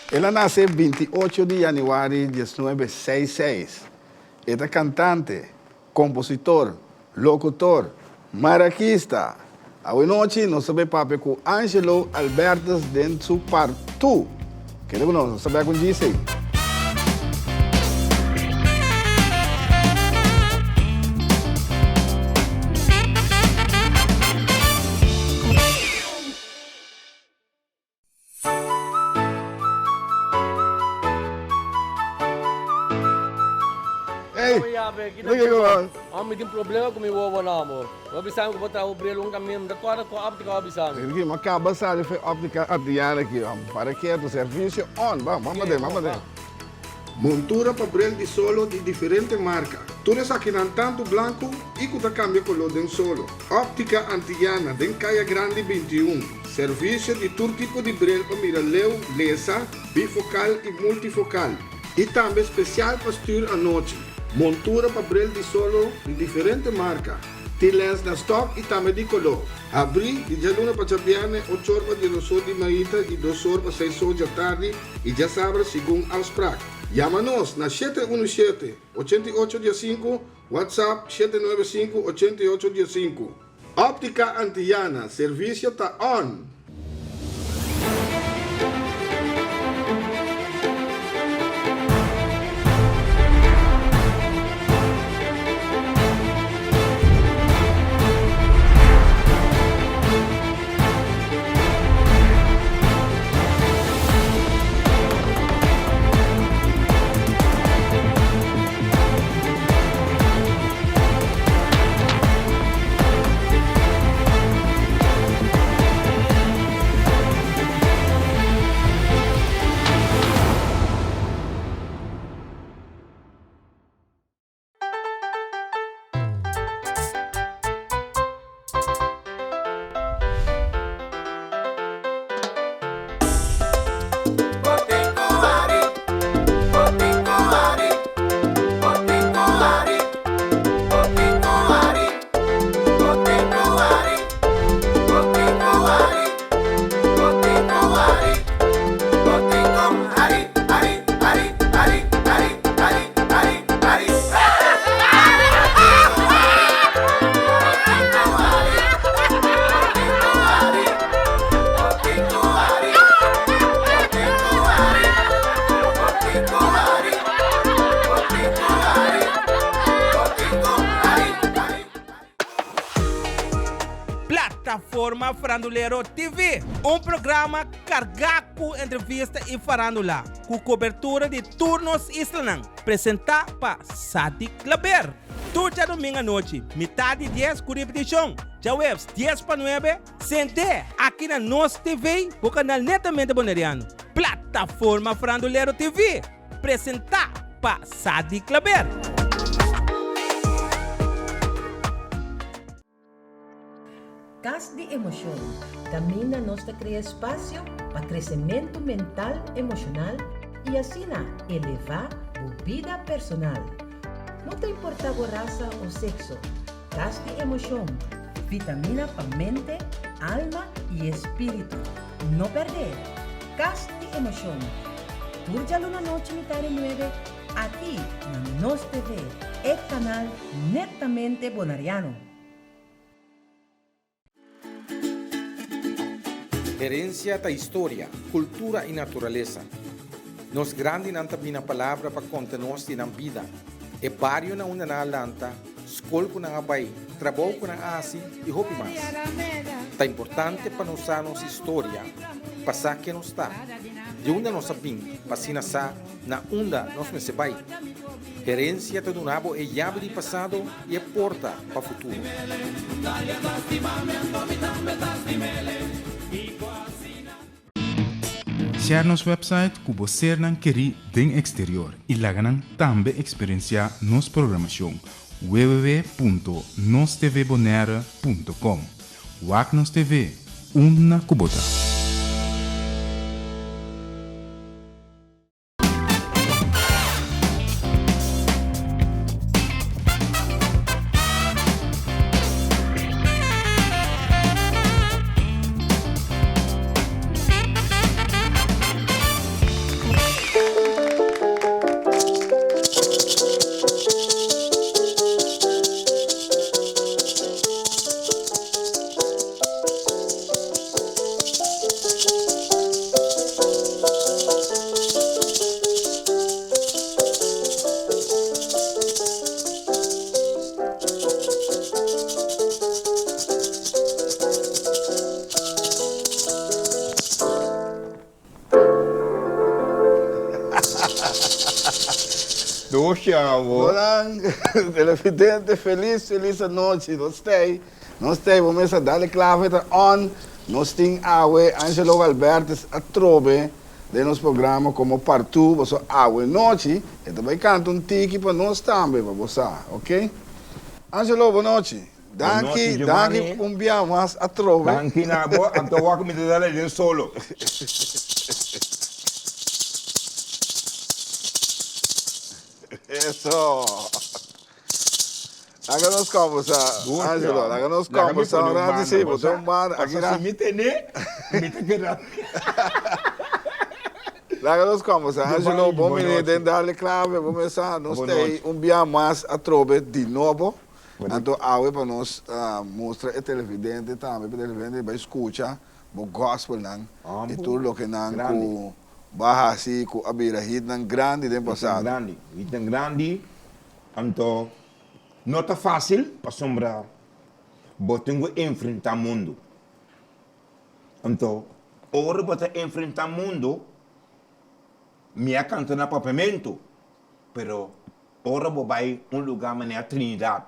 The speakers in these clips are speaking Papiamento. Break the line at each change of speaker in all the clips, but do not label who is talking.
El a nase 28 di yanüari 1966. E ta kantante, kompositor, lokutor, marakista. Awe nochi nos ta bai papia ku Angelo Albertus den su part two. Keda ku nos, nos ta bai ku djis ei. Ey,
Mi tin problema ku mi wowo na amor. Bo a bisa mi ku bo traha bo bril un kaminda, mi ta kòrda ku òptika bo a bisa mi.
Ricky, mi a kaba sali for e òptika Adriana aki. Para ketu, servisio on. Ban, ban paden, ban paden. Montura pa bril di solo di diferente marka. Tur esakinan tantu blanku i ku ta kambia koló den solo. Òptika Antillana den Kaya Grandi 21. Servisio di tur tipo di bril pa mira leu, lesa, bifokal i multifokal. I tambe spesial pa stür anochi. Montura pa bril di solo di diferente marka. Tin lens na stòk i tambe di koló. Habrí di djaluna pa djabièrnè ochor pa diesdosor di mainta i dosor pa seisor djatardi i djasabra segun afsprak. Yama nos na 717 8815, WhatsApp 795 8815. Óptica Antillana, servisio ta on!
Plataforma Farandulero TV, un programa kargá ku entrevista i farándula, ku kobertura di tur nos islanan, presentá pa Sadi Klaber. Tur djadumingu anochi, mitá di dies ku ripetishon, djaweps dies pa nuebe, sent'é aki na Nos TV, bo kanal netamente boneriano. Plataforma Farandulero TV, presentá pa Sadi Klaber.
Kas di Emoshon, kaminda nos ta krea espasio pa kresementu mental emoshonal i asina elevá bo bida personal. No ta importá bo rasa o sekso, Kas di Emoshon, vitamina pa mente, alma i espíritu. No pèrdè! Kas di Emoshon, tur djaluna nochi mitá di nuebe aki na Nos TV, e kanal netamente bonariano.
Herencia ta historia, cultura y naturalesa. Nos grandinan ta bina palabra pa conta nos di nan bida, e bario na unda nan a lanta, scol cu nan a bay, trabou cu nan a haci y hopi mas. Ta importante pa nos sa nos historia pa sa ken nos ta, di unda nos a bin pa asina sa na unda nos mester bay. Herencia ta duna bo e yabi di pasado y e porta pa futuro.
Share nos website ku bo sernan kerí den eksterior i laga nan tambe eksperensiá nos programashon www.nostvbonaire.com. Wak nos TV, unda ku bo ta.
Dushi abo.
Hola televidente felis felis anochi nos tei nos tei bo mesa dale clave ta on nos tin awe Angelo Albertus atrobe den nos programa como partu boso awe nochi e ta bay canta un tiki pa nos tambe pa bo sa ok Angelo bo nochi danki danki un bia mas atrobe.
Danki na bo anto wak mi ta dale den solo.
Eso. Laga nos kombersa, Angelo, laga nos kombersa un rato, sí, bo ta un banda. Aki
na. Si mi tene, mi ta keda.
Laga nos kombersa, Angelo, bon bini den Dale Clave, bo mesa, nos ta ei un bia mas atrobe di nobo. Anto awe pa nos mustra e televidente tambe, pa e televidente bai skucha bo gospelnan i tur loke nan ku bo a hasi ku a bira hitnan grandi den pasado.
Hitnan grandi, hitnan grandi. Anto no ta fácil pasobra bo tin ku enfrentá mundu. Anto ora bo ta enfrentá mundu, mi a kanta na papiamentu, pero ora bo bai un lugá manera Trinidad,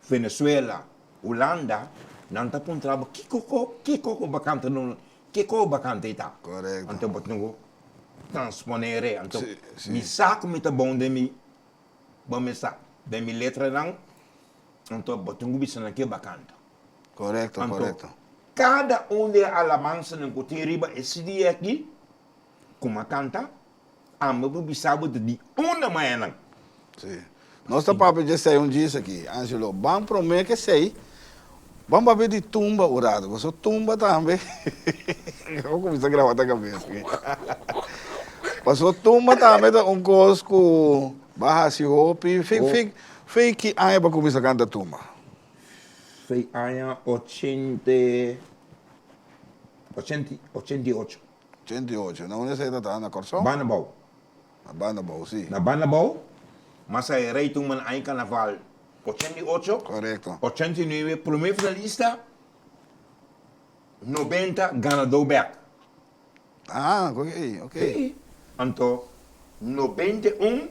Venezuela, Hulanda, nan ta puntra bo kiko kiko ku bo kanta no, kiko bo kanta ei ta. Anto bo tin ku transponer e. Anto mi sa ku mi ta bon den mi Bo mesa den mi letranan, anto bo tin ku bisa nan ke bo a kanta.
Korekto,
Anto,
korekto.
kada un di e alabansanan ku tin riba e CD aki, ku mi a kanta, ami por bisa bo ta di una mañanan.
Sí. Nos ta papia dje esei un djis aki, Angelo. Ban promé ku esei, ban papia di tumba un rato, pasobra tumba tambe, bo kuminsá graba ta kabes aki. Pasobra tumba tambe ta un kos ku bo a hasi hopi. Fei, fei, fei ki aña bo a kuminsá kanta tumba?
Fei aña ochenta, ochenta, ochenta i ocho.
Ochenta i ocho. Na unda esei ta ta? Na Kòrsou?
Banda Bou.
Na Banda Bou, si.
Na Banda Bou, mas a e rei tuma na aña karnaval 88.
Korekto.
89 promé finalista, 90 ganadó bèk.
Ah, ok, ok.
Sí. Anto, 91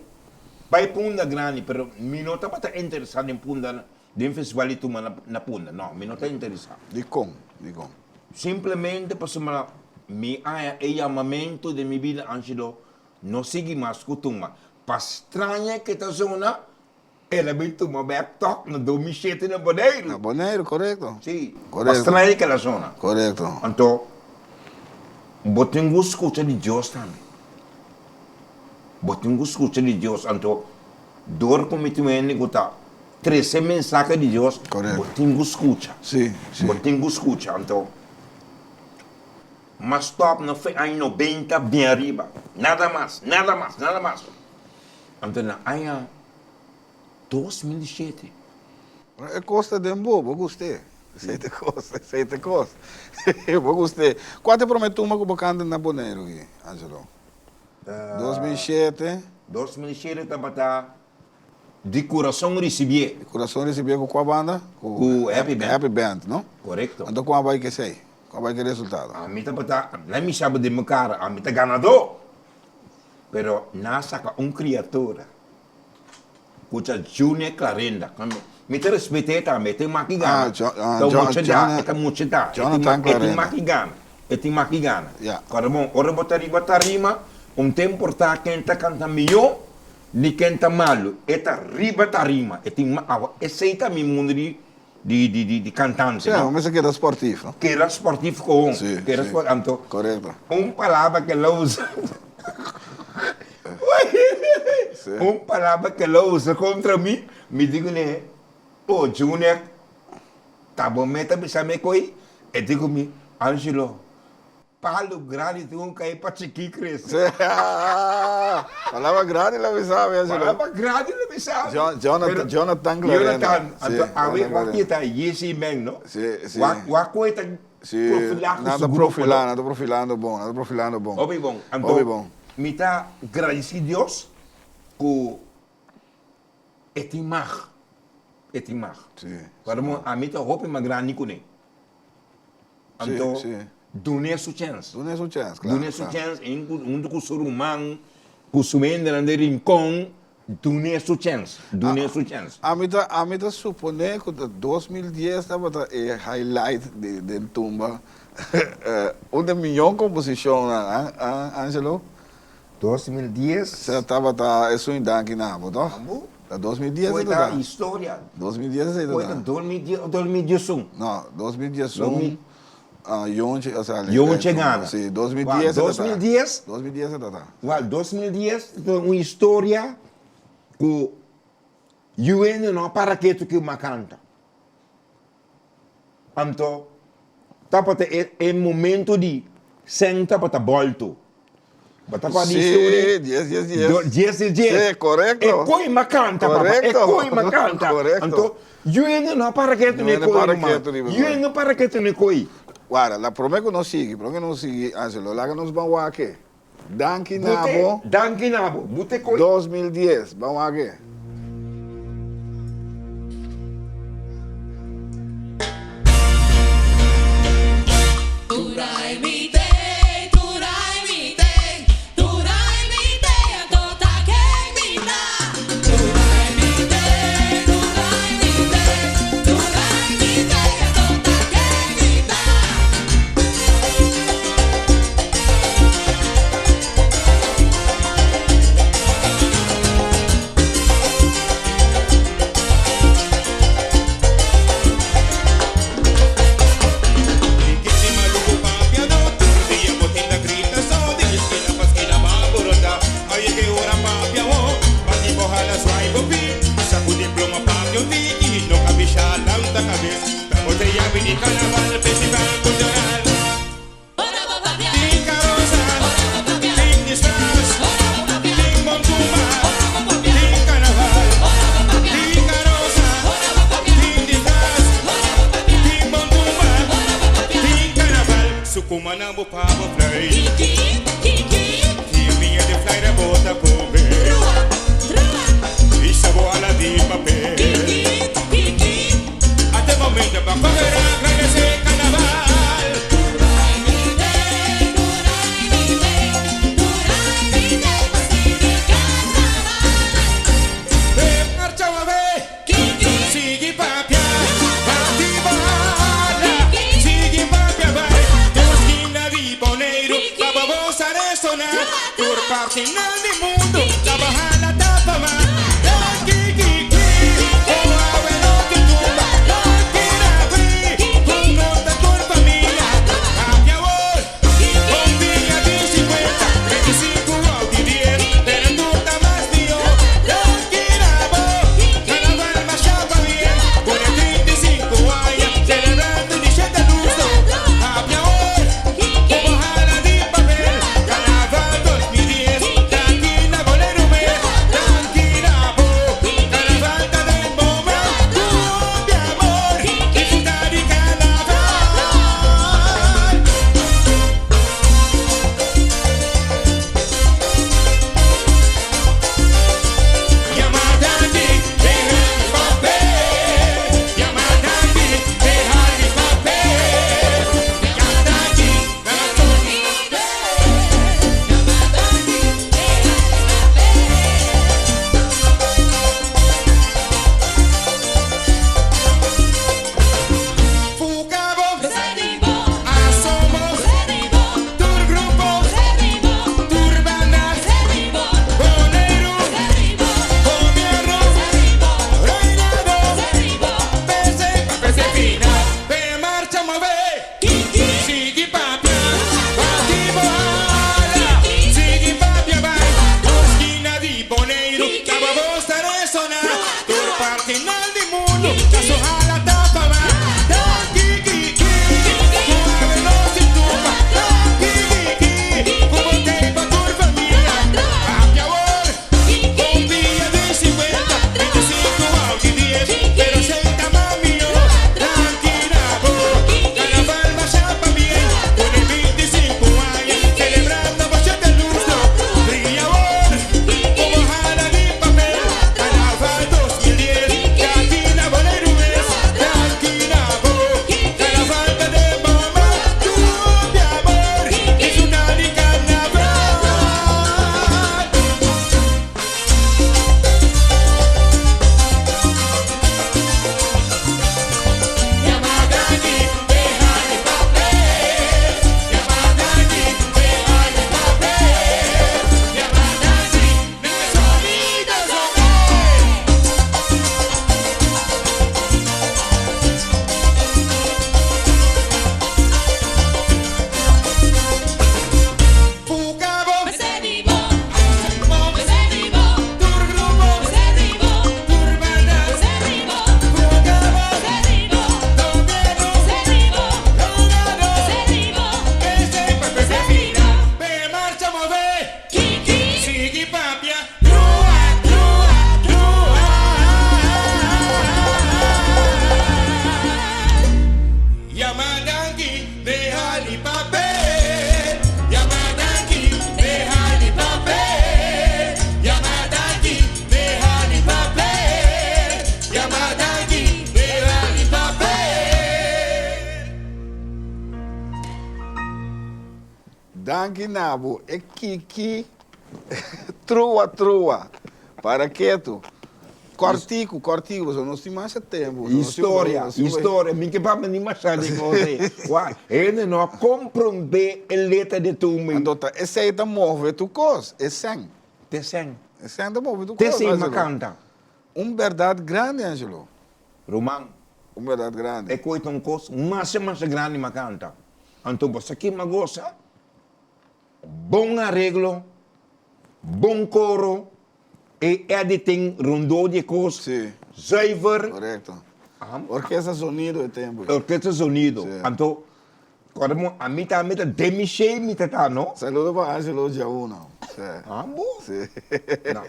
bai Punda Grandi, pero mi no tabata interesá den Punda, den festival di tuma na na Punda, no, mi no ta interesá.
Dikon? Dikon?
Simplemente pasobra mi haña e yamamentu den mi bida Angelo no sigui mas ku tuma. Pa straña ke ta zona, el a bin tuma bèk tòg na 2007 na Boneiru.
Na Boneiru, korekto.
Sí, pa straña ke la zona.
Korekto.
Anto, bo tin ku skucha di Dios tambe. Bo tin ku skucha di Dios. Anto, dor ku mi tin un hende ku ta Trese mensahe di Dios, bo tin ku skucha. Bo tin ku skucha. Anto, m'a stòp na fe aña nobenta bin ariba. Nada mas, nada mas, nada mas. Anto na aña 2007.
E kos ta den bo, bo gust'é. Esei ta e kos, esei ta e kos. Bo gust'é. Kua ta e promé tumba ku bo kanta na Boneiru aki, Angelo? 2007.
2007 tabata Di kurason risibié.
Di kurason risibié ku kua banda?
Ku Happy Band.
Happy Band, no?
Korekto.
Anto kua bai ku esei? Kua bai ku e resultado?
Ami tabata, nan mi saba den mi kara, ami ta ganadó. Pero nan a saka un kriatura ku ta Junior Clarenda. Mi ta respet'é tambe, e tin maki gana. Ta un mucha da, e ta mucha da.
Jonathan Clarenda.
E tin maki gana, e tin maki gana. Kòrda bon, ora bo ta riba tarima, un ta importá ken ta kanta mihó, Ni ken ta malu, e ta riba tarima, e tin ma awa, esei ta mi mundu di di di di di kantante,
Sí,
no?
mester keda sportief, no?
Keda sportief gewoon,
Sí,
keda
sí.
sport, anto
Korekto.
un palabra ke lo usa,
Sí.
un palabra ke lo usa kontra mi, mi di kuné, oh Junior, ta bo meta bisa mi koe? E di ku mi, Angelo, Palu grandi tin un kai pa chikí krese.
Palabra grandi lo bisa mi asina.
Palabra grandi lo bisa mi.
Jonathan, Jonathan Clarenda.
Jonathan, anto awe wak ki ta Jesse men no?
Si, si.
Wak, wak ku e ta profilá ku su grupo.
Nan ta profilá, nan ta profilando bon, nan ta profilando bon.
Hopi bon. Anto,
Hopi bon.
mi ta gradisí Dios ku e tin mag, e tin mag.
Si.
Pasobra ami ta hopi mas grandi kuné. Anto, dun'é su chèns.
Dun'é su chèns, klaro.
Dun'é su chèns huntu ku su ruman. Ku su hendenan den Rincon dun'é su chèns, dun'é su chèns.
Ami ta ami ta suponé ku ta 2010 tabata e highlight di den tumba un den miyon komposishonnan a Angelo?
2010.
Sa tabata esun i danki na bo toh?
Ambo?
Ta 2010
Koe
e ta
ta historia.
2010 esei
Koe ta
ta.
2010 o 2011?
No, 2011.
2000.
Ah, Yonche a sali.
Yonche gana.
Si, 2010
Wak,
e ta ta.
2010?
2010 e ta ta.
Wak, 2010 ta un historia ku yu hende no a para ketu ku ma kanta. Anto tabata e e momento di sèn tabata bòltu. Bo ta kòrda di
Sí,
historia?
dies, dies, dies.
Do, dies, dies, dies.
Sí, korekto.
E koi ma kanta, papa. E
Korekto.
koi ma kanta.
Korekto.
Anto, yu hende no a para ketu
Yu
n'e
hende
koi,
para
ruman.
ketu riba
Yu
koi.
hende no para ketu n'e koi.
Wara, la promé ku nos sigui, promé ku nos sigui, Angelo, laga nos ban wak. Danki na
Bute,
bo.
danki na bo. Bute koi.
2010, ban wak.
Sigui papia, trua, trua, trua. Yama danki de Hali Papel. Yama danki de Hali Papel. Yama danki de Hali Papel. Yama danki de Hali Papel.
Danki na bo e kiki trua trua para ketu kòrtiku kòrtiku pasobra nos tin masha tempu.
Historia historia mi ke papia ni masha di kos ei wak hende no a komprondé e letra di tumbe.
Anto ta esei ta move tur kos e sèn.
Te sèn.
E sèn ta move tur kos.
Te sèn makanta.
Un bèrdat grandi Angelo.
Ruman.
Un bèrdat grandi.
E koe ta un kos masha masha grandi makanta. Anto bo sa kima gosa? Bon areglo, bon koro, e editing rondó di e kos, zuiver.
Korekto. Orkesta Zonido e tempu.
Orkesta Zonido. Anto, kòrda bo, ami tambe ta den mi shei mi ta ta, no?
Saludo pa Angelo Djauna.
Ambo? No.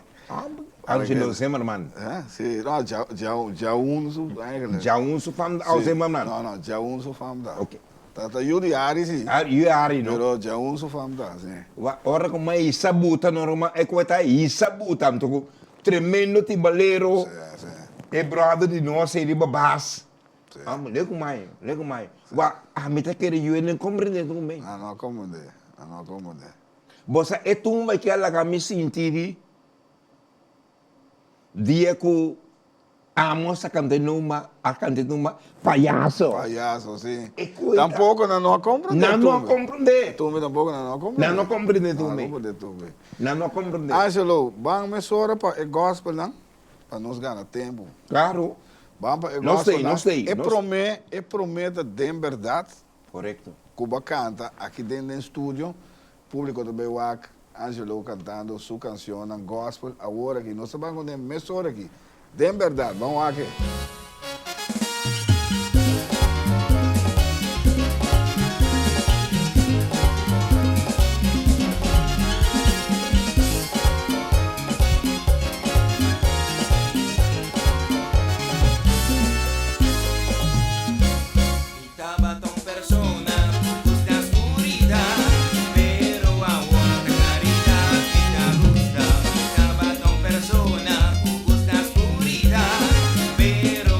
Angelo Zimmerman.
Si, no, Djaun su eigenlijk.
Djaun su fam ta Zimmerman?
No, no, Djaun su fam ta. Ok. Ta ta yu di Ari si.
Ah, yu di Ari no.
Pero djaun su fam ta, si.
Wa, ora ku mai hisa buta no ruman, e ku e ta hisa buta, anto ku tremendo timbalero,
Si, si.
e brother di nos ei riba bas.
Si.
Amo, lei ku mai, lei ku mai. Wa, ami ta kere yu e no komprende tur men.
Nan no a komprende, nan no a komprende.
Bo sa e tumba ki a laga mi sinti di dia ku Amos a canta e numba, a canta e numba payaso.
Payaso, si.
E cuenta.
Tampoco nan no a comprende
Nan no a
tumbe.
comprende.
Tumbe tampoco nan no a comprende.
Nan no a comprende
Nan no a
tumbe.
comprende tumbe.
Nan no a comprende.
Angelo, ban mesora pa e gospelnan, pa nos gana tempo.
Claro.
Ban pa e
Nos
gospelnan.
tei, nos tei,
E
nos.
prome, e prome ta den berdad.
Correcto.
Cu bo a canta aki den den studio, Publico ta bay wak Angelo cantando su cancionnan gospel awor aki. Nos ta ban con den mesora aki. Den berdad, ban wak e.
Mi tabata un persona ku gusta skuridat, pero awor ta klaridat mi ta gusta. Mi tabata un persona ku gusta skuridat, pero.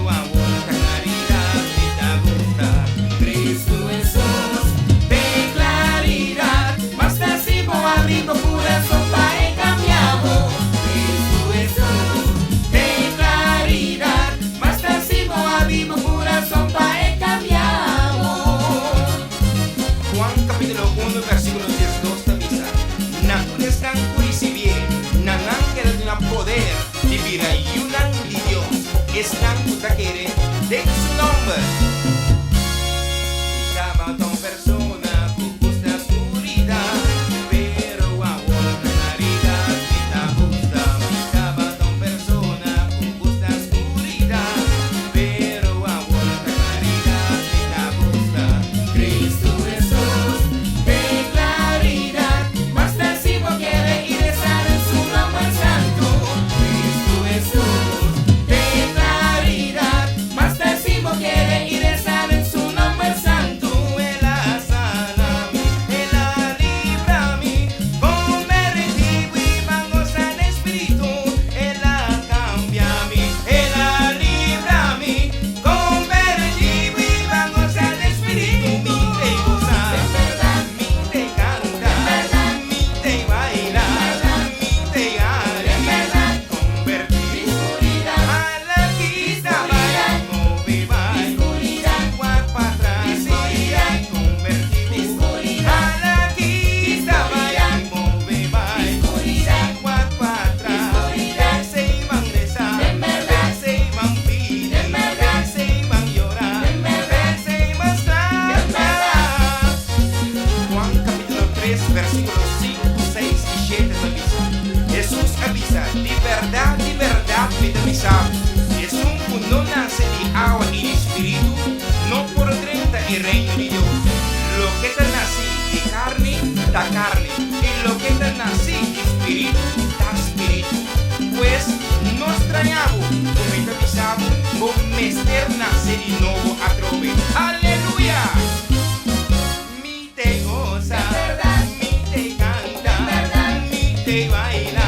te baila,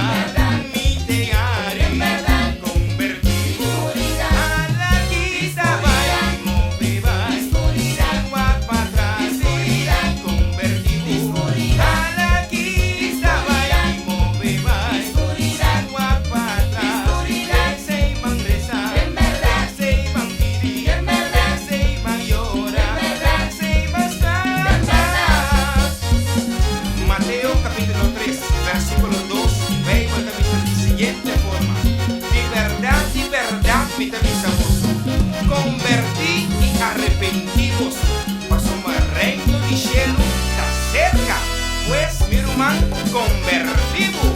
mi te hari, convertí a la quita bai, move bai, sin wak pa tras, convertí a la quita bai, move bai, sin wak pa tras, esey ban resa, esey ban pidi, esey ban yora, esey ban straf. Mateo capítulo 3, versículo 2, Bijbel ta bisa di siguiente forma, Di berdad, di berdad mi ta bisa boso, Conbertí i arepentí boso, pasobra Reino di shelu ta serka. Pues, mi ruman, conbertí bo!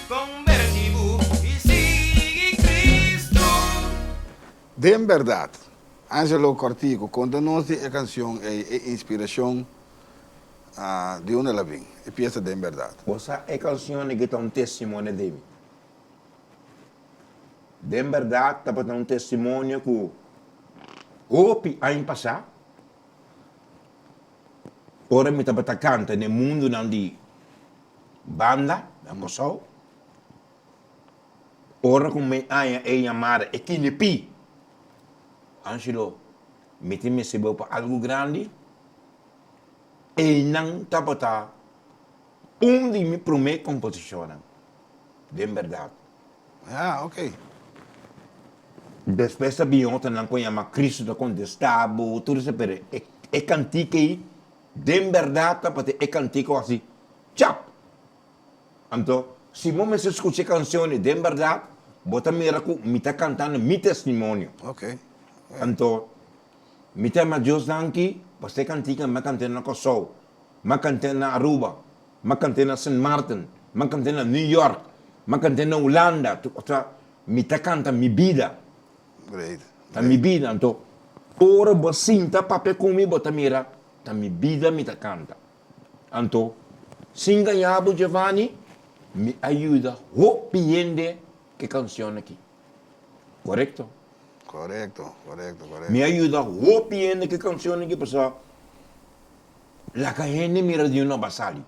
Converti bo y sigui Cristo.
Den berdad, Angelo Cortico conta nos di e cancion ey e inspiracion di unda el a bin, e pieza Den berdad.
Bo sa e cancion aki ta un testimonio di mi. Den berdad tabata un testimonio cu hopi aña pasa ora mi tabata canta den mundonan di Banda na Kòrsou, ora ku mi haña e yamada e kinipí, Angelo, mi tin mester bo pa algu grandi, einan tabata un di mi promé komposishonnan, den bèrdat.
Ah, ok.
Despues ta bin otronan ku yama Cristo ta kontestá bo, tur esei, pero e kantika ei Den bèrdat tabatin e kantiko hasi chap! Anto, si bo mester skucha e kanshon ei den bèrdat, bo ta mira ku mi ta kantando mi testimonio. Anto, mi ta yama Dios danki pasobra e kantika mi a kant'é na Kòrsou, mi a kant'é na Aruba, mi a kant'é na Sint Maarten, mi a kant'é na New York, mi a kant'é na Hulanda. Osea, mi ta kanta mi bida. Ta mi bida. Anto, ora bo sinta papia ku mi, bo ta mira, ta mi bida mi ta kanta. Anto, sin gaña bo, Giovanni, mi a yuda hopi hende ku e kanshon aki. Korekto?
Korekto, korekto, korekto.
Mi a yuda hopi hende ku e kanshon aki pasobra laga hende mira di un no basali.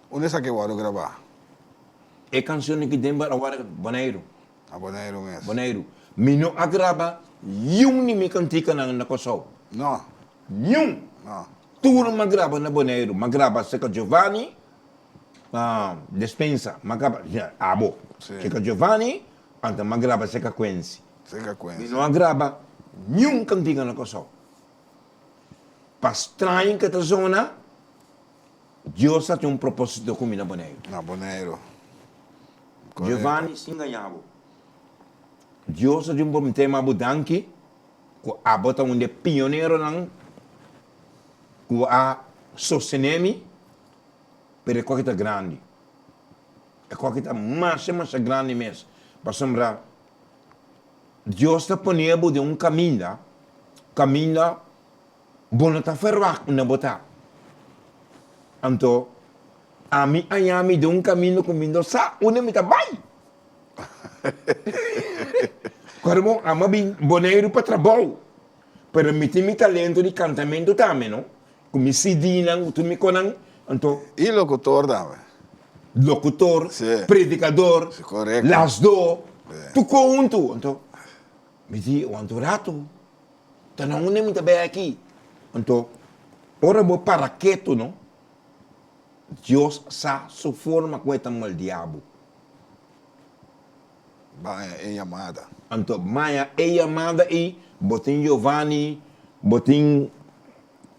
Unda esaki a wòrdu grabá?
E kanshon aki den a wòrdu Boneiru.
Na Boneiru mes.
Boneiru. Mi no a graba niun di mi kantikanan na Kòrsou.
No.
Niun.
No.
Tur mi a graba na Boneiru. Mi a graba serka Giovanni Despensa. Mi a graba, abo.
Si.
Serka Giovanni, anto mi a graba serka Quincy.
Serka Quincy.
Mi no a graba niun kantika na Kòrsou. Pa straño ke ta zona, Dios a tin un propósito ku mi na Boneiru.
Na Boneiru.
Giovanni, sin gaña bo, Dios a tin un propósito ma bo danki ku abo ta un di e pioneronan ku a sostené mi, pero e koki ta grandi. E koki ta masha masha grandi mes, pasobra Dios ta pone bo den un kaminda, kaminda Bo no ta ferwagt unda bo ta. Anto, ami a yami den un kaminda ku mi no sa unda mi ta bai. Kòrda bon, ami a bin Boneiru pa trabou, pero mi tin mi talento di kantamentu tambe, no? Ku mi CD-nan, ku tur mi konan, anto.
I lokutor tambe.
Lokutor, predikador, lasdó, tur kon huntu. Anto, mi di, wanta un ratu. Ta na unda mi ta bai aki? Anto, ora bo para ketu no, Dios sa su forma ku e ta moldia bo.
Baña e yamada.
Anto, baña e yamada ei, bo tin Giovanni, bo tin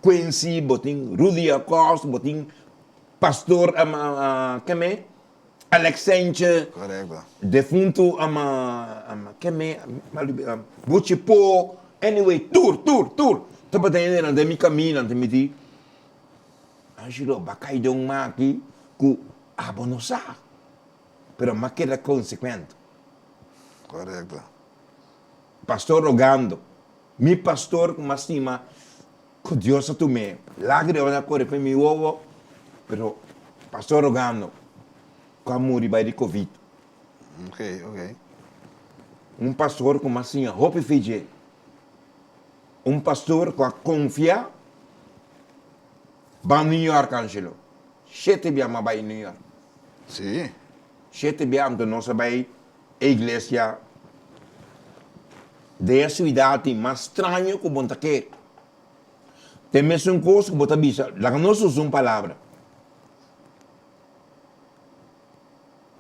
Quincy, bo tin Rudy Acosta, bo tin Pastor keme? Alex Sanchez,
Correcto.
defunto keme? Gucci Po, anyway, tur, tur, tur tabata hende den mi camino, anto mi di, Angelo, bo a cay den un maki cu abo no sa, pero mi a keda consecuente.
Correcto.
Pastor rogando, mi pastor cu mi a stima, Cu Dios a tum'é. Lágrima ta kore pa mi wowo, pero pastor rogando cu a muri bai di covid.
Ok, ok.
Un pastor ku m'a siña hopi fi dje. Un pastor ku a konfia ban New York, Angelo. Shete bia m'a bai New York.
Sí.
Shete bia anto nos a bai e iglesia den e suidat tin mas straño ku bo ta kere. Ta e mesun kos ku bo ta bisa, laga nos usa un palabra.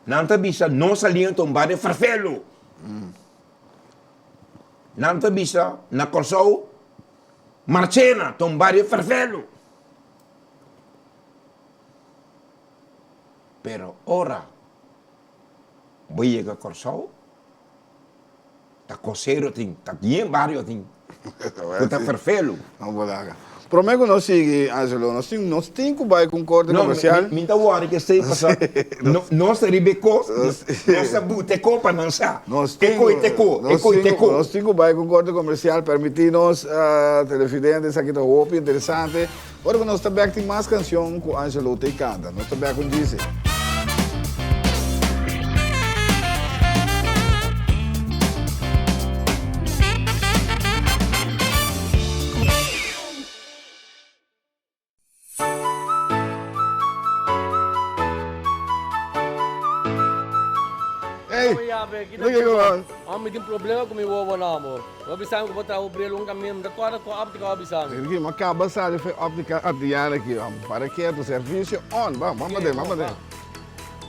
Nan ta bisa nos a liña ta un bario ferfelu. Nan ta bisa na Kòrsou Marchena ta un bario ferfelu. Pero ora bo yega Kòrsou ta kosero tin, ta bien bario tin ku ta ferfelu.
Promé ku nos sigui, Angelo, nos tin nos tin ku bai ku un korte komersial.
No, mi ta wòri ku esei pasobra nos ta riba e kos, nos ta buta e ko pa nan sa. E ko i te ko, e ko i te ko.
Nos tin ku bai ku un korte komersial. Permití nos, televidente, esaki ta hopi interesante. Ora ku nos ta bèk tin mas kanshon ku Angelo ta i kanta. Nos ta bèk un djise. Ey!
Amo mi tin problema ku mi wowo na amor. Bo bisa mi ku bo traha bo bril un kaminda, mi ta kòrda ku òptika bo bisa mi.
Sergi, mi a kaba sali for e òptika Adriana aki. Para ketu, servisio on. Ban, ban paden, ban paden.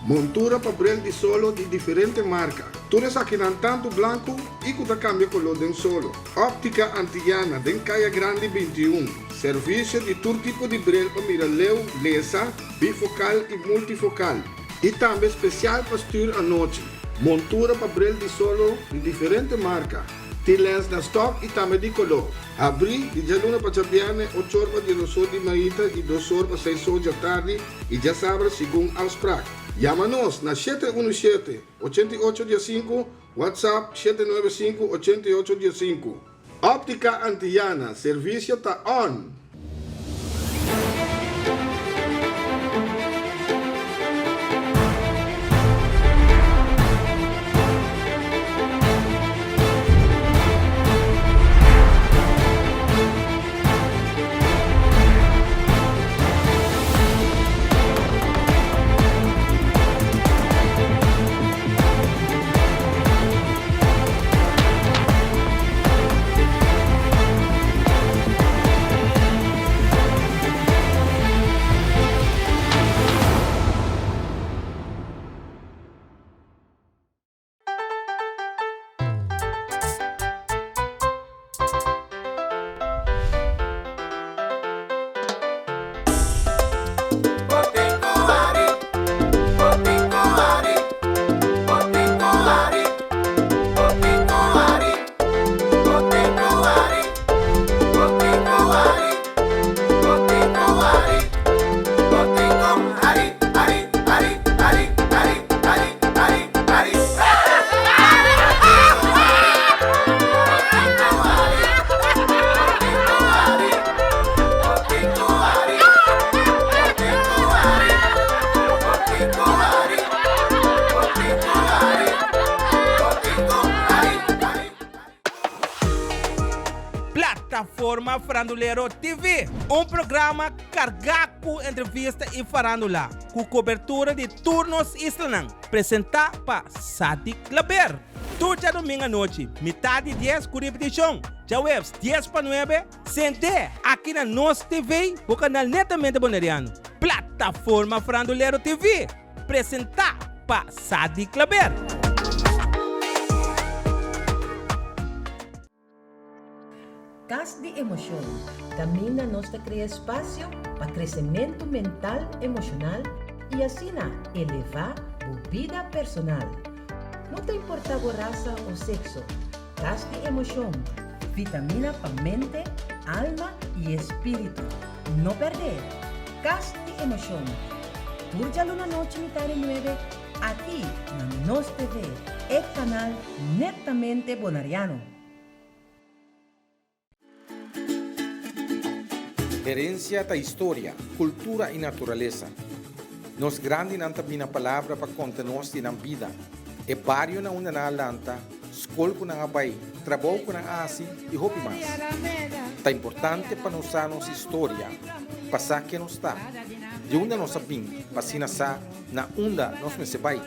Montura pa bril di solo di diferente marka. Tur esakinan tantu blanku i ku ta kambia koló den solo. Òptika Antillana den Kaya Grandi 21. Servisio di tur tipo di bril pa mira leu, lesa, bifokal i multifokal. I tambe spesial pa stür anochi. Montura pa bril di solo di diferente marka. Tin lens na stòk i tambe di koló. Habrí di djaluna pa djabièrnè ochor pa diesdosor di mainta i dosor pa seisor djatardi i djasabra segun afsprak. Yama nos na 717 88 diesinku, WhatsApp 795 88 diesinku. Óptica Antillana, servisio ta on!
Plataforma Farandulero TV, un programa carga cu entrevista y farandula, cu cobertura di tur nos islanan, presenta pa Sadik Klaber. Tur djadomingo anochi, mitad di dies cu repeticion, djaweps dies pa nuebe, sente aki na Nos TV, bo canal netamente Boneriano. Plataforma Farandulero TV, presenta pa Sadik Klaber.
Kas di Emoshon, kaminda nos ta krea espasio pa kresementu mental emoshonal i asina elevá bo bida personal. No ta importá bo rasa o sekso, Kas di Emoshon, vitamina pa mente, alma i espíritu. No pèrdè! Kas di Emoshon, tur djaluna nochi mitá di nuebe aki na Nos TV, e kanal netamente bonariano.
Herencia ta historia, cultura y naturalesa. Nos grandinan ta bina palabra pa conta nos di nan bida, e bario na unda nan a lanta, Skol ku nan a bai, trabou ku nan a hasi i hopi mas. Ta importante pa nos sa nos historia, pa sa ken nos ta, di unda nos a bin pa asina sa na unda nos mester bai.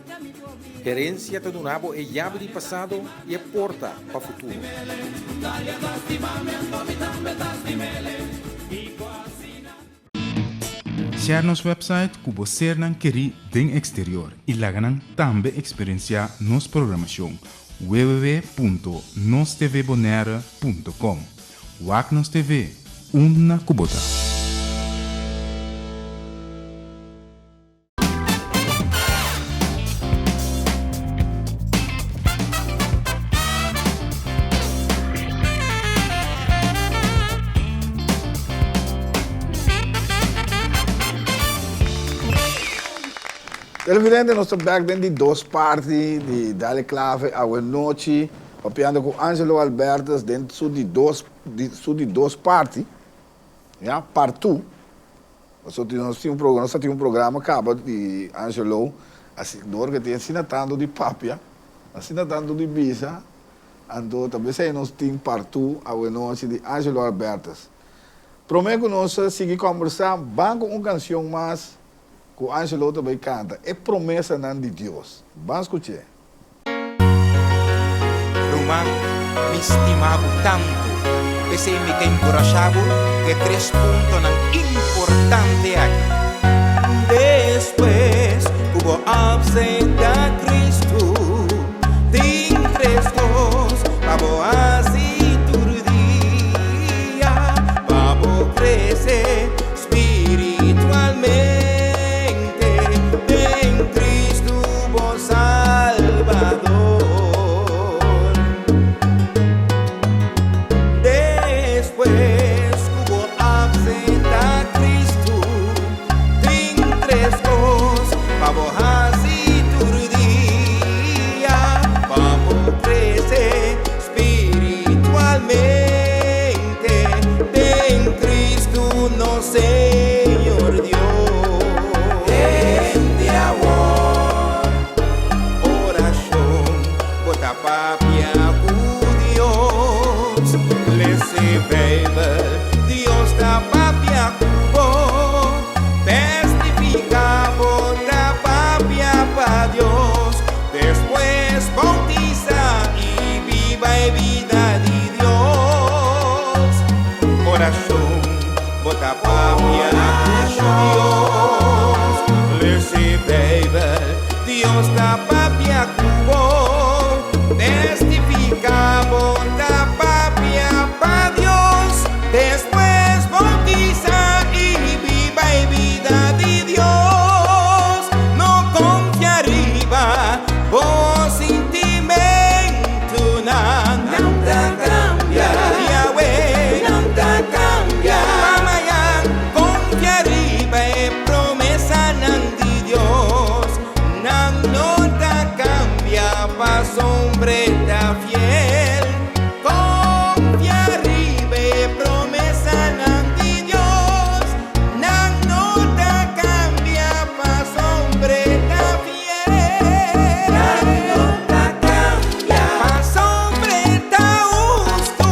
Herensia ta duna bo e yabi di pasado i e porta pa futuro.
Share nos website ku bo sernan kerí den eksterior i laga nan tambe eksperensiá nos programashon www.nostvbonaire.com Wak nos TV unda ku bo ta.
Televidente, nos ta bek den di dos parti di Dale Clave awe nochi, papiando cu Angelo Albertus den su di dos, su di dos parti, ya, part two. Pasobra nos tin un programa, nos ta tin un programa caba di Angelo, asi, dor cu tin asina tanto di papia, asina tanto di bisa, anto ta besey nos tin part two awenochi di Angelo Albertus. Prome cu nos a sigui combersa, ban cu un cancion mas cu Angelo ta bay canta, E Promesanan di Dios. Ban scuch'e.
Ruman, mi stima bo tantu, p'esei mi ta enkurashá bo ku e tres puntonan importante aki. Despues ku bo apseptá Kristu, tin tres kos pa bo hasi tur dia pa bo krese. Spiritualmente den Cristo bo Salbador. Despues cu bo acepta Cristo, tin tres cos pa bo haci tur dia pa bo crece Spiritualmente den Cristo nos Señor Dios. Hende awor oracion bo ta papia cu Dios. Lese Bijbel, Dios ta papia cu bo. Testifica bo ta papia pa Dios. Despues bautisa i biba e bida di Dios. Orashon, bo ta papia ku Dios. Lesa e Beibel, Dios ta papia ku bo. Testifica, bo ta papia pa Dios. Despues bautisa i biba e bida di Dios. No konfia riba bo sintimentunan. Nan ta kambia. Yahweh. Nan ta kambia. Pa mañan konfia riba e promesanan di Dios. Nan no ta kambia pasobra e ta fiel. Konfia riba e promesanan di Dios. Nan no ta kambia pasobra e ta fiel. Nan no ta kambia pasobra e ta hustu.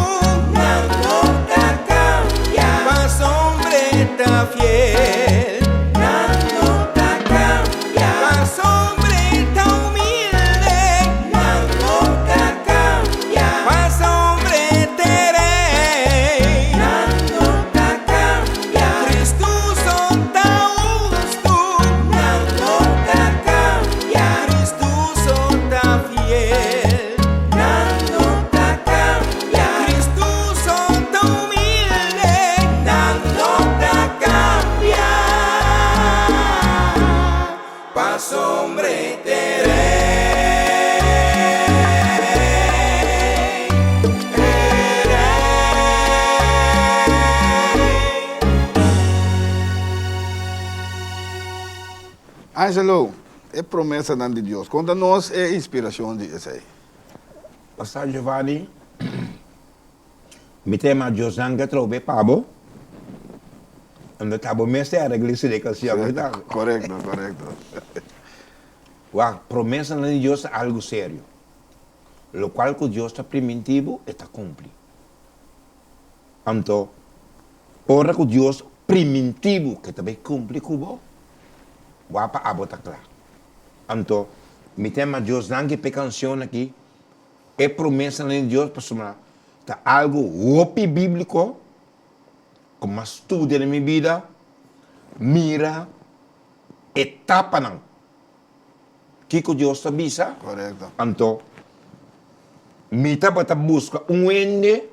Nan no ta kambia pasobra e ta fiel. Nan no ta kambia pasobra e ta humilde. Nan no ta kambia pasobra e ta rei. Nan no ta kambia. Cristo so ta hustu. Nan no ta kambia. Cristo so ta fiel. Nan no ta kambia. Cristo so ta humilde. Nan no ta kambia. Pasobra e ta rei, e rei.
Angelo, e promesanan di Dios. Konta nos e inspiracion di esei.
Pastor Giovanni, Mi ta yama Diosnan ke trobe pa bo, unda ta bo mes ta aregla e sirekacion, no ta?
Korekto, korekto.
Wak, promesanan di Dios ta algu serio. Lokual ku Dios ta primintí bo, e ta kumpli. Anto, ora ku Dios primintí bo ku e ta bai kumpli ku bo, wak pa abo ta kla. Anto, mi ta yama Dios danki pa e kanshon aki, e promesanan di Dios, pasobra ta algu hopi bíbliko ku mi a studia den mi bida, mira etapanan. Kiko Dios ta bisa?
Korekto.
Anto, mi tabata buska un hende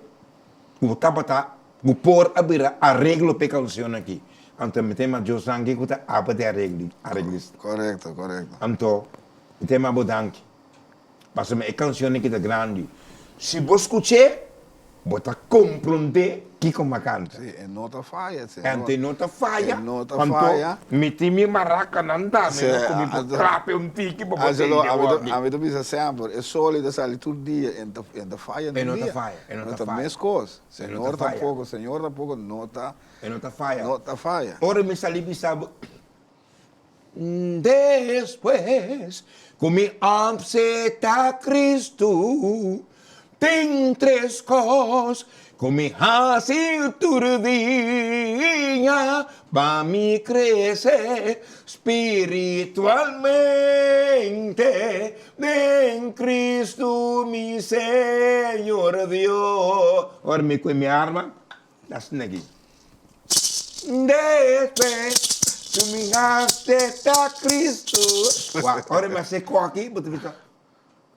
ku tabata, ku por a bira areglo pa e kanshon aki. Anto mi ta yama Dios danki ku ta aba di aregli, areglista.
Korekto, korekto.
Anto, mi ta yama bo danki. Pasobra e kanshon aki ta grandi. Si bo skuch'é, bo ta komprondé kiko mi a kanta.
Sí, e no ta faya, señor.
Anto e no ta faya.
E no ta faya.
Anto mi tin mi marakanan tambe
Sí,
ku mi por
anto,
trap'e un tiki pa bo
Angelo,
tende
ami ta,
wòrdi.
ami ta bisa semper, e soli ta sali tur dia, e no ta, e no ta faya
E
niun
no ta
dia.
faya, e no
No
ta
ta
faya.
meskos.
E no ta
Señor
faya.
tampoko, Señor tampoko no ta,
E no ta faya.
no ta faya.
Ora mi sali bisa bo. Despues ku mi apseptá Kristu, tin tres kos ku mi hasi tur dia pa mi krese spiritualmente den Kristu mi Señor Dios. Ora mi kue mi arma, ta asina aki. Despues ku mi aseptá Kristu. Wak, ora mi a hasi koki, bo ta bisa,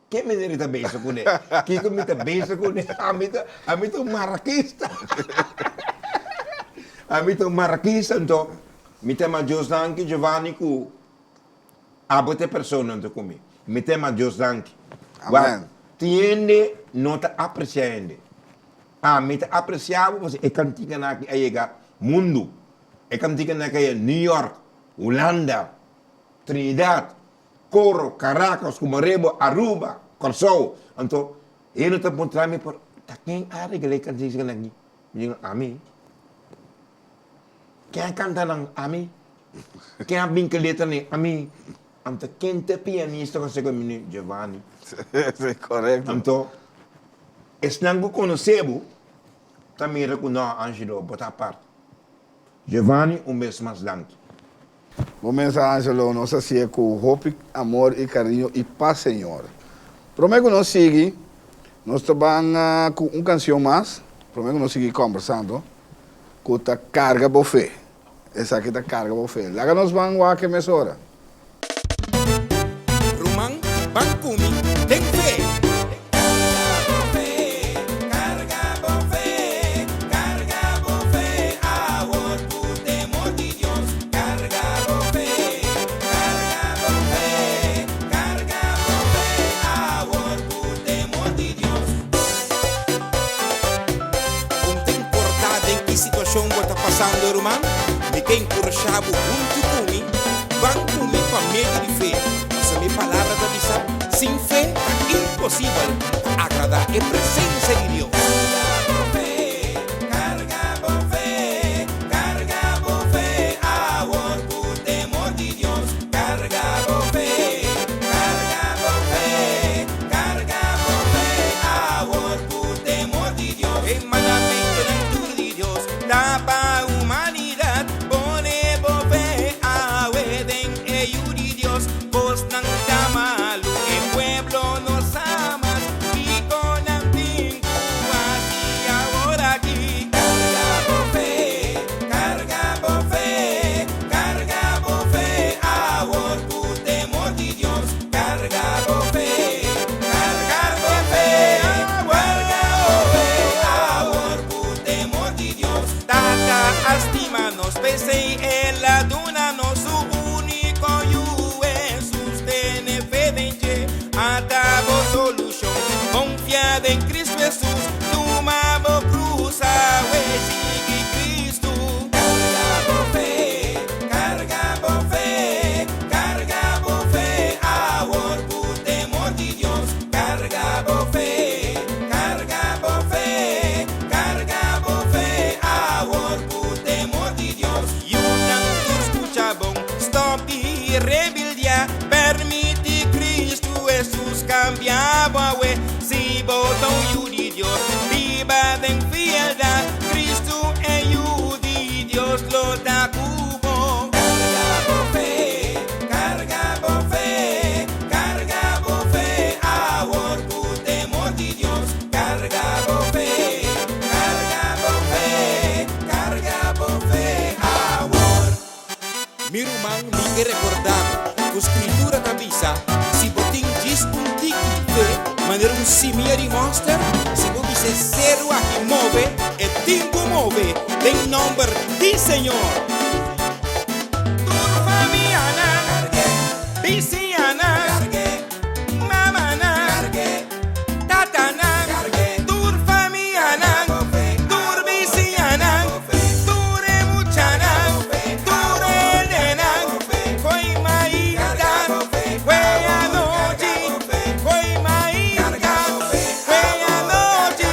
Ke manera ta bezig kuné? Kiko mi ta bezig kuné? Ami ta, ami ta un marakista. Ami ta un marakista, anto mi ta yama Dios danki, Giovanni, ku abo ta e persona anto ku mi. Mi ta yama Dios danki. Wak, tin hende no ta apresiá hende. Ami ta aprecia bo pasobra e canticanan aki a yega mundo. E canticanan aki a yega New York, Hulanda, Trinidad, Coro, Caracas, Cumarebo, Aruba, Corsou. Anto hende ta puntra mi por ta ken a regla e canticanan aki? Mi digo ami. Ken a canta nan? Ami. Ken a bin cu letranan? Ami. Anto ken ta e pianista cu a seco mi? Giovanni.
Correcto.
Anto Esnan ku konosé bo ta mira ku no, Angelo, bo ta apart. Giovanni, un bes mas danki.
Bo mesa Angelo, nos a si'e ku hopi amor i kariño i pas Señor. Prome ku nos sigui, nos ta ban ku un kansion mas, prome ku nos sigui kòmbersando, ku ta Karga Bo Fe. Esaki ta karga bo fe. Laga nos ban wak e mesora.
Ruman, ban ku mi den fe. Karga bo fe, karga bo fe, karga bo fe awor ku temor di Dios. Karga bo fe, karga bo fe, karga bo fe awor ku temor di Dios. Un ta importá den ki situashon bo ta pasando, ruman. Mi ta enkurashá bo huntu ku mi, ban ku mi pa medio di fe, pasobra mi Palabra ta bisa, Sin fe ta imposibel pa agradá e presensia di Dios. Karga bo fe, karga bo fe, karga bo fe awor ku temor di Dios. Karga bo fe, karga bo fe, Karga bo fe awor ku temor di Dios. E mandamentunan tur di Dios ta pa humanidat. Pone bo fe awe den e Yu di Dios. Kosnan ta malu, e pueblo no sa mas kiko nan tin ku hasi awor aki. Karga bo fe, karga bo fe, karga bo fe awor ku temor di Dios. Karga bo fe, karga bo fe, karga bo fe, awor ku temor di Dios. Tata a stima nos, p'esei el a duna nos su úniko Yu, Hesus. Tene fe den dje, ata bo solushon. Konfia den Kristu Hesus, tuma bo krus awe, sigui Kristu. Karga bo fe, karga bo fe. Karga bo fe awor ku temor di Dios. Karga bo fe, karga bo fe, karga bo fe awor ku temor di Dios. Yunan tur skucha bon, stòp di rebeldiá, permití Kristu Hesus kambia bo awe. Si. Dios, biba den fieldat, Kristu e Yu di Dios lo ta ku bo. Karga bo fe, karga bo fe, karga bo fe awor ku temor di Dios. Karga bo fe, karga bo fe, karga bo fe awor. Mi ruman, mi ke rekorda bo ku Skritura ta bisa, Si bo tin djis un tiki fe, manera un simia di mòster, si bo bisa e seru aki move, e tin ku move, den nòmber di Señor. Tur famianan, bisiñanan, Mamanan, tatanan, tur famianan, tur bisiñanan, tur e muchanan, tur hendenan, Koi mainta, kue anochi, koi mainta, kue anochi,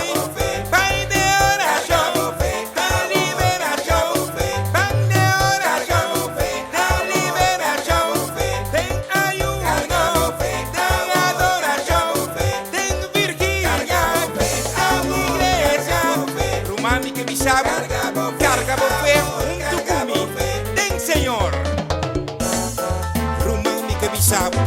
Pai de orashon, ta liberashon, Pan de orashon, ta liberashon. Den ayuno, den adorashon, den virgilia, den iglesia. Ruman mi ke bisa bo, karga bo fe huntu ku mi den Señor. Ruman mi ke bisa bo,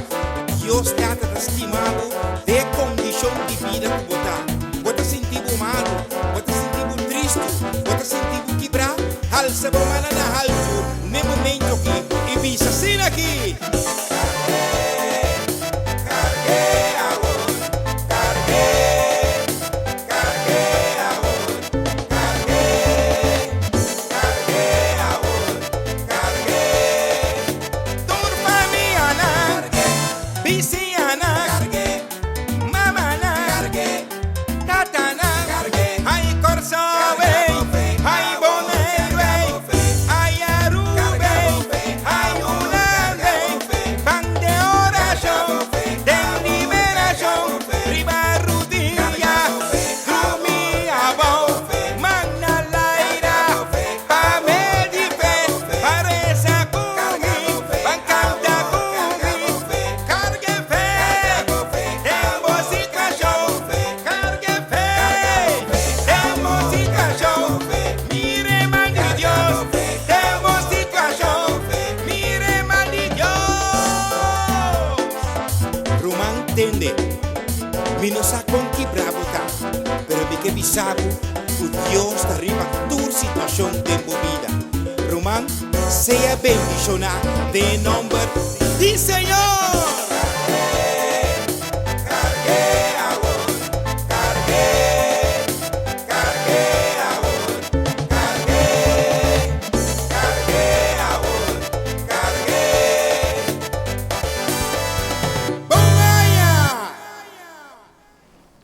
Dios Tata ta stima bo den e kondishon di bida ku bo ta. Bo ta sinti bo malu, bo ta sinti bo tristu, bo ta sinti bo kibrá? Halsa bo mana na haltu n'e momento aki i bisa asina aki. Karg'é, karg'é awor, karg'é, karg'é awor, karg'é, karg'é awor, karg'é. Tur famianan, bisiñanan, Mamanan, tatanan, ay Kòrsou ey, ay Boneiru ey, ay Aruba ey, ay Hulanda ey, ban den orashon, den liberashon, riba rudia, drumi abou, man na laira, pa medi fe, pa resa ku mi, ban kanta ku mi. Cargue fe den bo situacion. Cargue fe den bo situacion. Mire man di Dios den bo situacion. Mire man di Dios. Ruman tende, mi no sa con kibra bo ta, pero mi ke bisa bo cu Dios ta riba tur situacion den bo bida. Ruman, sea bendiciona den e nomber di Señor! Bon aña!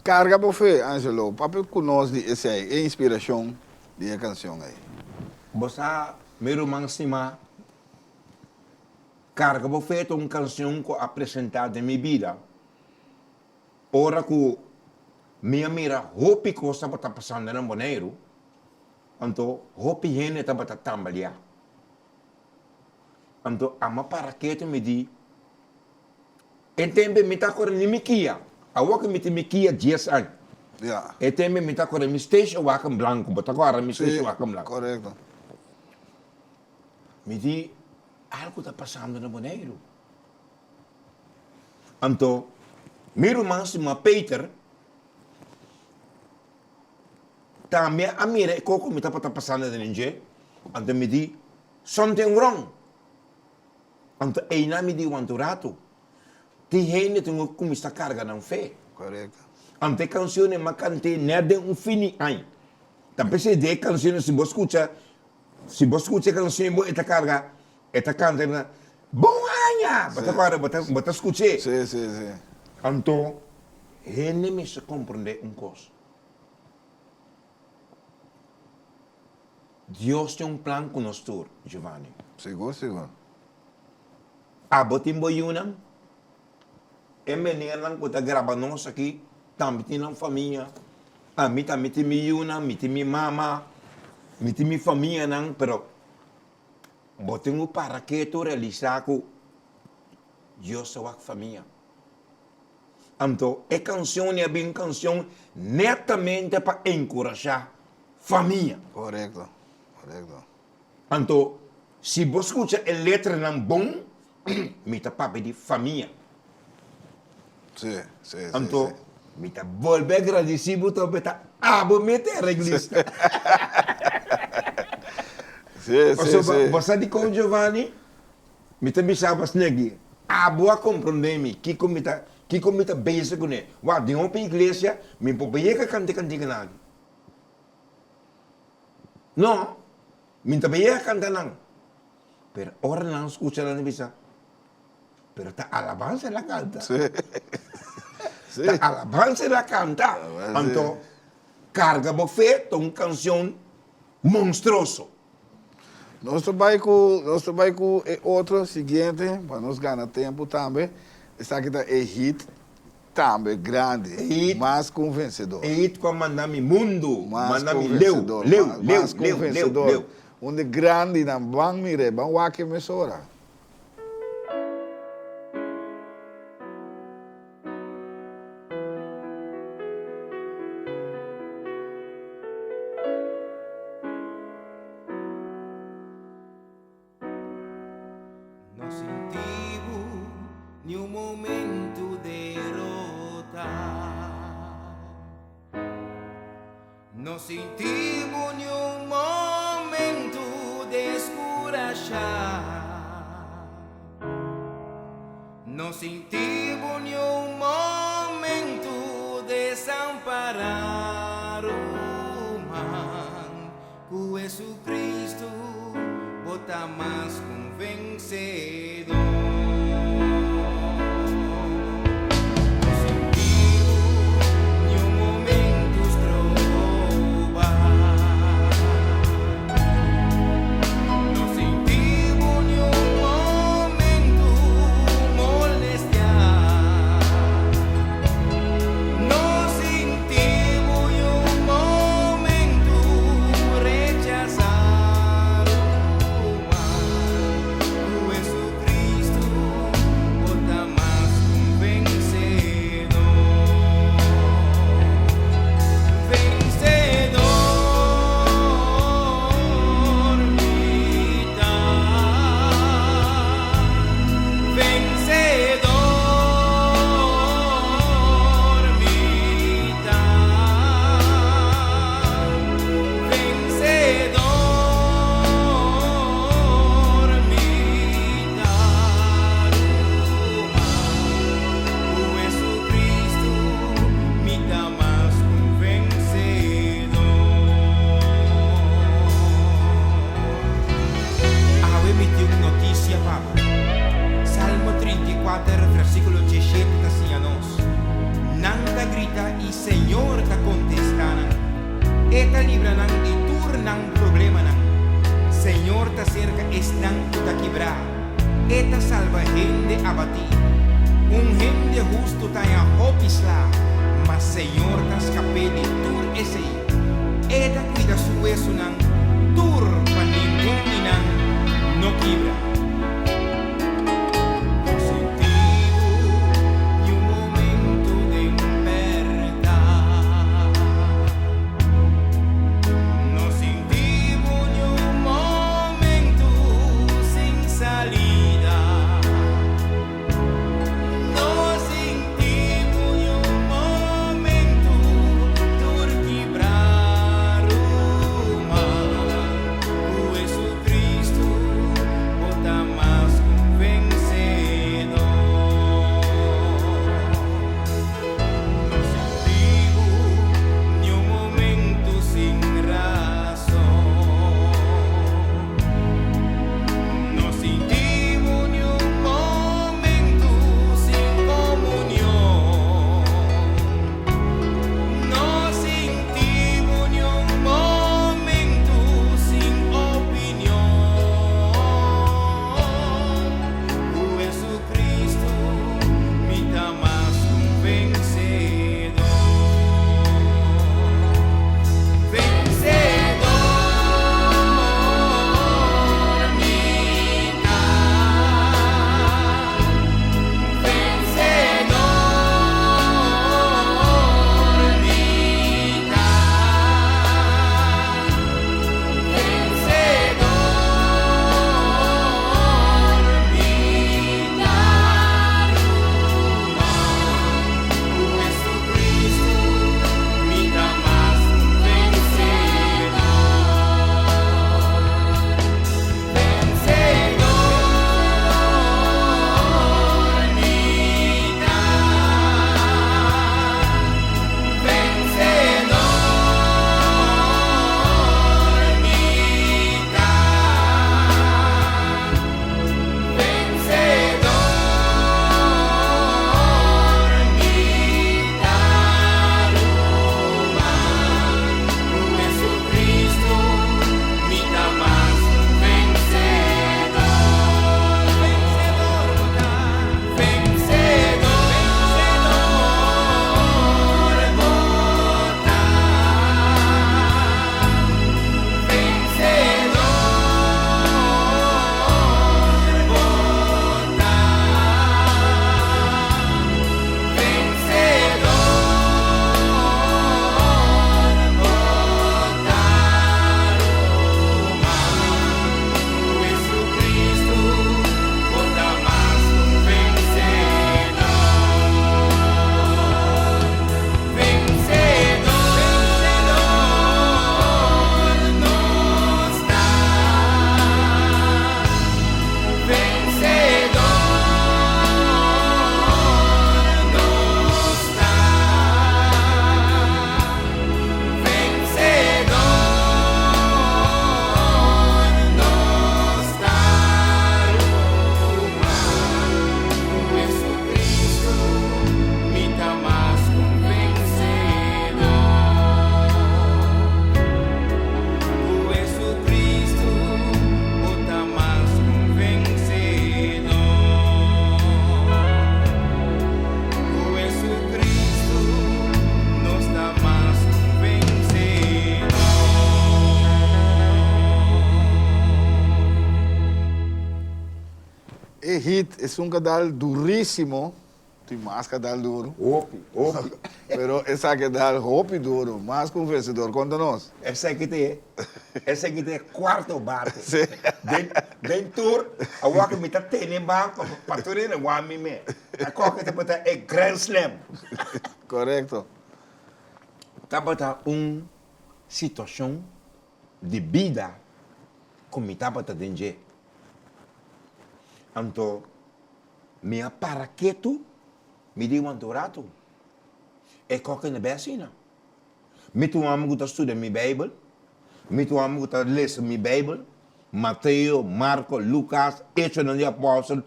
Carga bo fe, Angelo. Papia cu nos di esey, e inspiracion di e cancion ey.
Bo sa, mi ruman stima, Carga bo fe ta un cancion cu a presenta den mi bida ora cu mi a mira hopi cos tabata pasando na Boneiru, anto hopi hende tabata tambalia. Anto ama para ketu mi di, E tempe mi ta kore ni mi kia. Awor ku mi tin mi kia dies aña.
Ya.
E tempe mi ta kore mi station wagen blanku. Bo ta kòrda mi station wagen blanku?
Korekto.
Mi di, algu ta pasando na Boneiru. Anto, mi ruman stima Peter tambe a mira e koko mi tabata pasando den dje. Anto mi di, something wrong. Anto einan mi di wanta un ratu, tin hende tin ku kuminsá karga nan fe.
Korekto.
Anto e kanshonnan m'a kant'é nèt den un fini aña. Ta p'esei den e kanshonnan si bo skucha, si bo skucha e kanshon bo e ta karga, e ta kanta na Bon aña! Bo ta kòrda, bo ta bo ta skuch'é.
Sí, sí, sí.
Anto hende mester komprondé un kos. Dios tin un plan ku nos tur, Giovanni.
Sigur, sigur.
Abo tin bo yunan? E menernan ku ta graba nos aki tambe tin nan famia. Ami tambe tin mi yunan, mi tin mi mama, mi tin mi famianan, pero bo tin ku para ketu realisá ku Dios ta wak famia. Anto e kanshon a bin kanshon netamente pa enkurashá famia.
Korekto, korekto.
Anto si bo skucha e letranan bon, mi ta papia di famia.
Sí, sí, sí.
Anto mi ta bolbe a gradisí bo tambe ta abo mete areglista.
Sí, sí, sí.
Bo sa dikon Giovanni? Mi ta bisa bo asina aki, abo a komprondé mi kiko mi ta kiko mi ta bezig kuné. Wak, den hopi iglesia mi por bay yega kanta e kantikanan aki. No, mi ta bay yega kanta nan. Pero ora nan skucha nan ta bisa, pero ta alabansa el a kanta.
Sí.
Ta alabansa el a kanta. Anto, Karga bo fe ta un kanshon monstruoso.
Nos ta bai ku nos ta bai ku e otro siguiente pa nos gana tempu tambe. Esaki ta e hit tambe grandi,
E hit
mas ku un vensedor.
E hit ku a manda mi mundu,
Mas
manda
ku
mi
un
leu,
vensedor,
leu,
mas
leu,
mas ku un
leu, leu,
vensedor.
leu.
Un di grandinan, ban mir'é, ban wak e mesora.
No sinti bo ni un momento derota. No sinti bo ni un momento descurasha. No sinti bo ni un momento desampara, ruman. Ku Jesucristo bo ta mas ku un vencedor. No sinti bo ni un momento stroba. No sinti bo ni un momento molestia. No sinti bo ni un momento rechasá, ruman. Ku Jesucristo bo ta mas ku un vencedor. Vencedor mi ta. Vencedor mi ta. Vencedor mi ta, ruman. Ku Jesucristo mi ta mas ku un vencedor.
Awe mi tin un notisia pa bo. Salmo 34, versíkulo 17 ta siña nos, Nan ta grita i Señor ta kontestá nan. E ta libra nan di tur nan problemanan. Señor ta serka esnan ku ta kibrá. E ta salba hende abatí. Un hende hustu ta haña hopi sla, ma Señor ta skap'é di tur esei. E ta kuida su wesunan tur pa ningun di nan no kibra.
No sinti bo ni un momento den pèrda. No sinti bo ni un momento sin salida. No sinti bo ni un momento tur kibrá, ruman. Ku Jesucristo bo
e hit, esun ka dal durísimo, tin mas ka dal duro.
Hopi, hopi.
Pero esaki a dal hopi duro, mas ku un vensedor. Konta nos.
Esaki ta e, esaki ta e kuarto bate. Den, den tur, awor ku mi ta tene banko pa tur hende wak mi me. A koke tabata e grand slam.
Korekto.
Tabata un situashon di bida ku mi tabata den dje. Anto mi a para ketu, mi di wanta un ratu, e koke no bai asina. Mi ta un hòmber ku ta studia mi Beibel, mi ta un hòmber ku ta lesa mi Beibel, Mateo, Marko, Lukas, Echonan di Apòstel,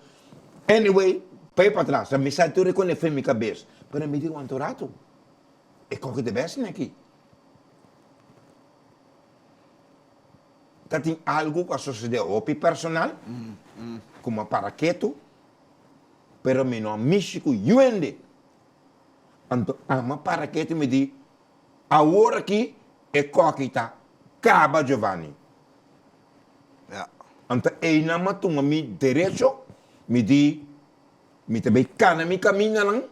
anyway, pa e patras, mi sa tur e kos na mi kabes, pero mi di wanta un ratu, e koke ta bai asina aki. Ta tin algu ku a sosodé hopi personal, ku mi a para ketu, pero mi no a mishi ku yuende. Anto ami a para ketu i mi di, Awor aki e kòki ta kaba Giovanni. Anto einan mi a tuma mi derecho, mi di, mi ta bai kana mi kamindanan.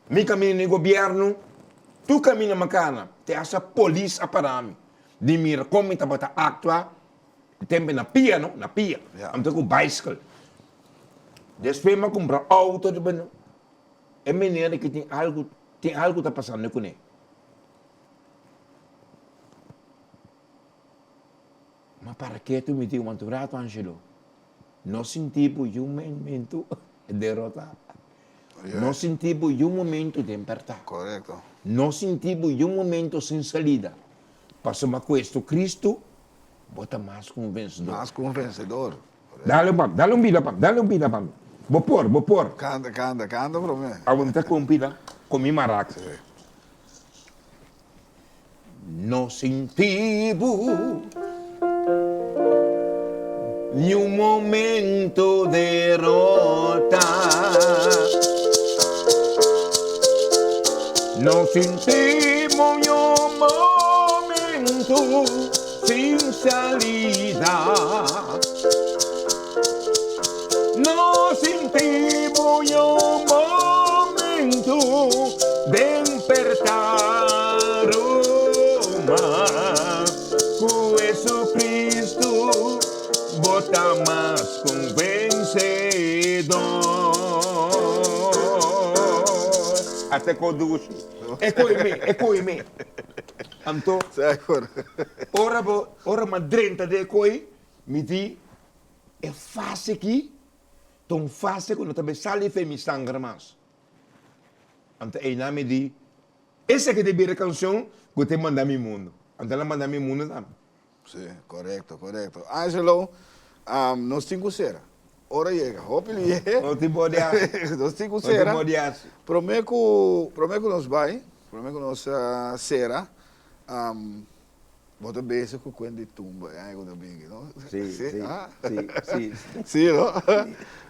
Mi camina ni gobierno, tur camina mi cana, te hasta polis a para mi, di mira con mi tabata actua, tempo na pia no, na pia, ami ta cu bicycle. Despues mi a cumpra auto, e meneer aki tin algo, tin algo ta pasando cune. Ma para ketu mi tin un rato Angelo, no sinti bo yu momento derota. No sinti bo yu momento den perta.
Correcto.
No sinti bo yu momento sin salida. Pasobra cu Jesucristo bo ta mas cu un vencedor.
Mas cu un vencedor.
Dale un pam, dale un pida pam, dale un pida pam. Bo por, bo por.
Canta, canta, canta prome.
Awor mi ta cu un pida cu mi maraca. Si. No sinti bo niun momento derota. No sinti bo niun momento sin salida. No sinti bo niun momento den perta Roma Ku Jesucristo bo ta mas ku un vencedor. Ata e kodushi. E koe mi, e koe mi. Anto, ora bo, ora mi a drenta den e koe, mi di, E fase aki ta un fase ku no ta bay sali fe mi sanger mas. Anto einan mi di, esaki ta bira kanshon ku ta manda mi mundu. Anto el a manda mi mundu tambe.
Sí, korekto, korekto. Angelo, nos tin ku sera. Ora yega, hopi lihe.
No tin por di hasi.
Nos tin ku sera.
No tin por di hasi.
Promé ku, promé ku nos bai, promé ku nos sera, Bo ta bezig ku kuen di tumba e aña ku ta bini, no?
Sí, sí, sí, sí.
Sí, no?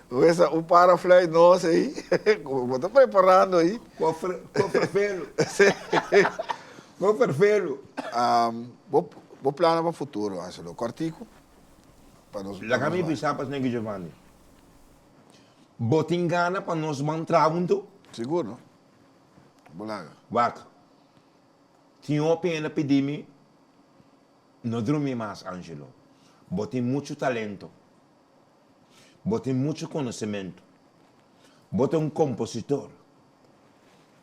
Wesa un parafluit nos ei, bo ta preparando ei.
Ko fervelu.
Sí.
Ko fervelu.
Bo, bo plannan pa futuro, Angelo, kòrtiku? Pa nos.
Laga mi bisa pa Sneki Giovanni. Bo tin gana pa nos ban traha huntu?
Sigur, no? Bo laga.
Wak. Tin hopi hende a pidi mi, No drumi mas, Angelo. Bo tin muchu talento. Bo tin muchu konosementu. Bo ta un kompositor.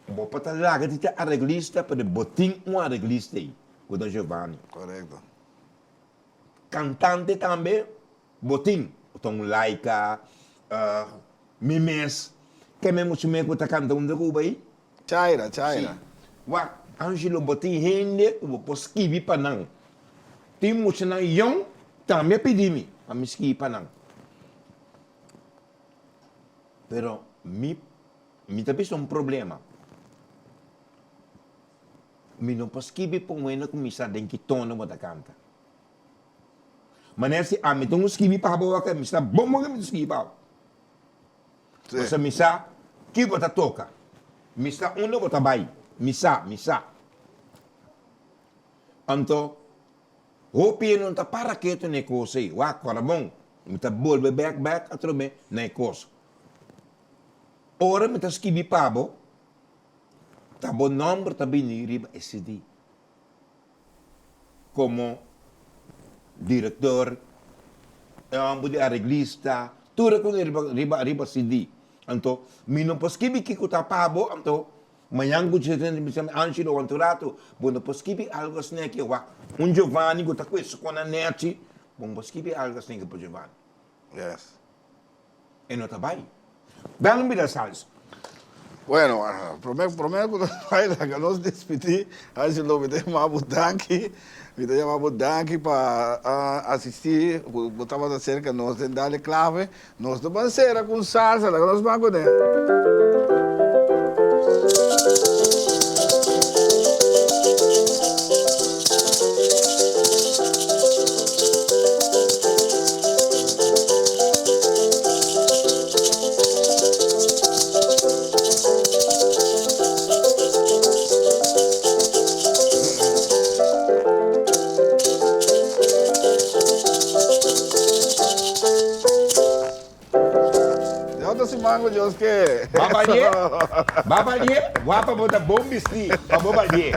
Bo por ta laga di ta areglista, pero bo tin un areglista ei, ku ta Giovanni.
Korekto.
Kantante tambe bo tin. Bo ta un Laika, mi mes. Keme muchu me ku ta kanta unda ku bo ei?
Chaira, Chaira.
Si. Wak, Angelo, bo tin hende ku bo por skibi pa nan. Tin muchanan yòn tambe a pidi mi pa mi skibi pa nan. Pero mi, mi ta bisa un problema. Mi no por skibi pa un hende ku mi sa den ki tono bo ta kanta. Manera si ami ta un skibi pa bo wak, mi sa bon bon ke mi ta skibi pa bo. Pasobra mi sa ki bo ta toka. Mi sa unda bo ta bai. Mi sa, mi sa. Anto, hopi e no ta para ketu na e kos ei. Wak, kòrda bon. Mi ta bolbe bek bek atrobe na e kos. Ora mi ta skibi pa bo, ta bo nòmber ta bini riba e CD. Komo direktor, e hòmber di areglista, tur e kos riba riba riba CD. Anto mi no por skibi kiko ta pa bo, anto mañan ku dje ta bisa mi, Angelo, wanta un ratu, bo no por skibi algu asina aki, wak un Giovanni ku ta ku e skona nèchi, bo no por skibi algu asina aki pa Giovanni.
Yes.
E no ta bai. Bel un bida salsa.
Bueno, prome prome ku nos bai laga nos despidi, Angelo mi ta yama bo danki, mi ta yama bo danki pa a asisti, ku bo tabata serka nos den Dale Clave. Nos ta ban sera ku un salsa, laga nos ban kuné. De otro siman cu Dios ke.
Ba balie, ba balie, wak pa bo ta bon bisti pa bo balie.